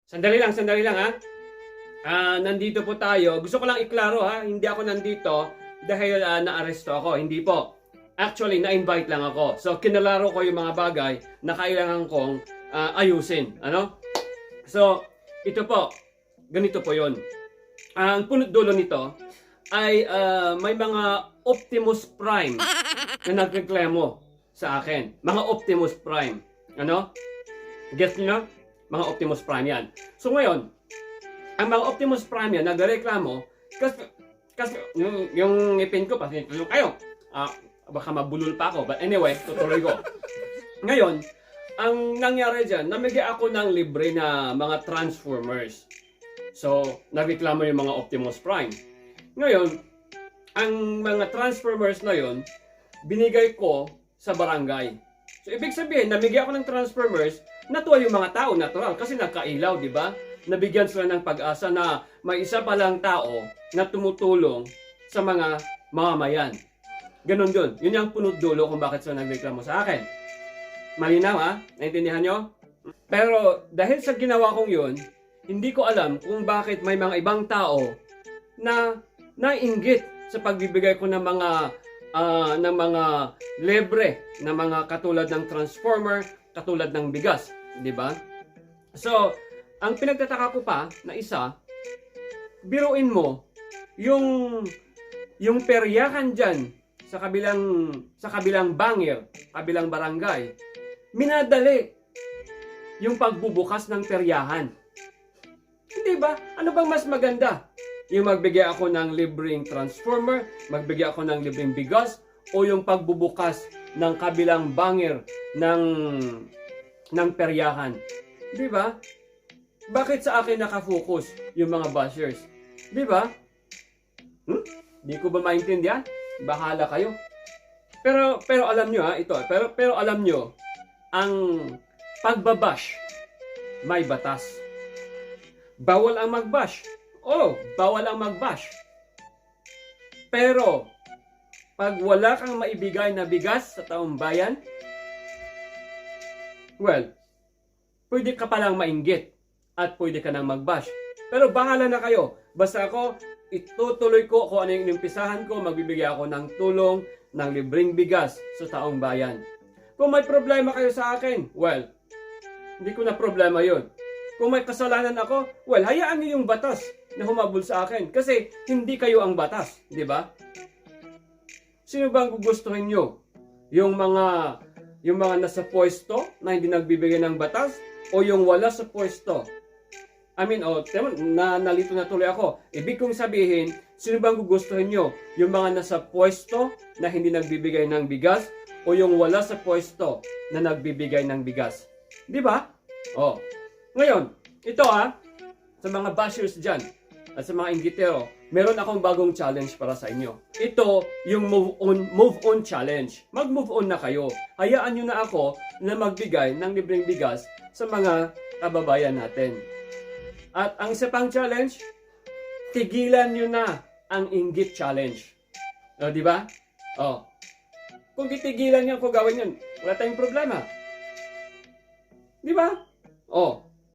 Sandali lang ha. Nandito po tayo. Gusto ko lang iklaro ha, hindi ako nandito dahil naaresto ako. Hindi po. Actually, na-invite lang ako. So, kinalaro ko yung mga bagay na kailangan kong ayusin. Ano? So, ito po. Ganito po yon. Ang punot dulo nito ay may mga Optimus Prime na nagreklamo sa akin. Mga Optimus Prime. Ano? Guess nyo? Mga Optimus Prime yan. So ngayon, ang mga Optimus Prime yan nagreklamo kasi yung ngipin ko, pasensya kayo. Baka mabulol pa ako. But anyway, tutuloy ko. Ngayon, ang nangyari dyan, namigay ako ng libre na mga Transformers. So, nagreklamo yung mga Optimus Prime. Ngayon, ang mga Transformers na yon, binigay ko sa barangay. So, ibig sabihin, namigay ako ng Transformers, natuwa yung mga tao, natural, kasi nagkailaw, di ba? Nabigyan sila ng pag-asa na may isa palang tao na tumutulong sa mga mamamayan. Ganon yun. Yun yung punot dulo kung bakit sila nagreklamo sa akin. Malinaw ha? Naintindihan nyo? Pero dahil sa ginawa kong yun, hindi ko alam kung bakit may mga ibang tao na nainggit sa pagbibigay ko ng mga libre na mga katulad ng transformer, katulad ng bigas, di ba? So, ang pinagtataka ko pa na isa, biruin mo yung peryahan diyan sa kabilang bangir, kabilang barangay, minadali yung pagbubukas ng peryahan. Hindi ba? Ano bang mas maganda? Yung magbigay ako ng libreng transformer, magbigay ako ng libreng bigas, o yung pagbubukas ng kabilang bangir ng peryahan? Di ba? Bakit sa akin nakafocus yung mga bashers? Di ba? Di ko ba maintindihan? Bahala kayo. Pero alam nyo ha, ito. Pero alam nyo, ang pagbabash may batas. Bawal ang magbash. Bawal ang magbash. Pero, pag wala kang maibigay na bigas sa taong bayan, well, pwede ka palang mainggit at pwede ka nang magbash. Pero bahala na kayo. Basta ako, itutuloy ko kung ano yung inimpisahan ko, magbibigay ako ng tulong, ng libreng bigas sa taong bayan. Kung may problema kayo sa akin, well, hindi ko na problema yun. Kung may kasalanan ako, well, hayaan niyo yung batas na humabol sa akin. Kasi hindi kayo ang batas, di ba? Sino bang gugustuhin nyo? Yung mga nasa pwesto na hindi nagbibigay ng batas o yung wala sa pwesto? Nalito na tuloy ako. Ibig kong sabihin, sino bang gugustuhin nyo? Yung mga nasa pwesto na hindi nagbibigay ng bigas o yung wala sa pwesto na nagbibigay ng bigas? Di ba? Ngayon, ito sa mga bashers dyan at sa mga inggitero, meron akong bagong challenge para sa inyo. Ito yung move on challenge. Mag-move on na kayo. Hayaan nyo na ako na magbigay ng libreng bigas sa mga kababayan natin. At ang isa pang challenge, tigilan nyo na ang inggit challenge. Di ba? Kung titigilan nyo kung gawin yun, wala tayong problema. Di ba?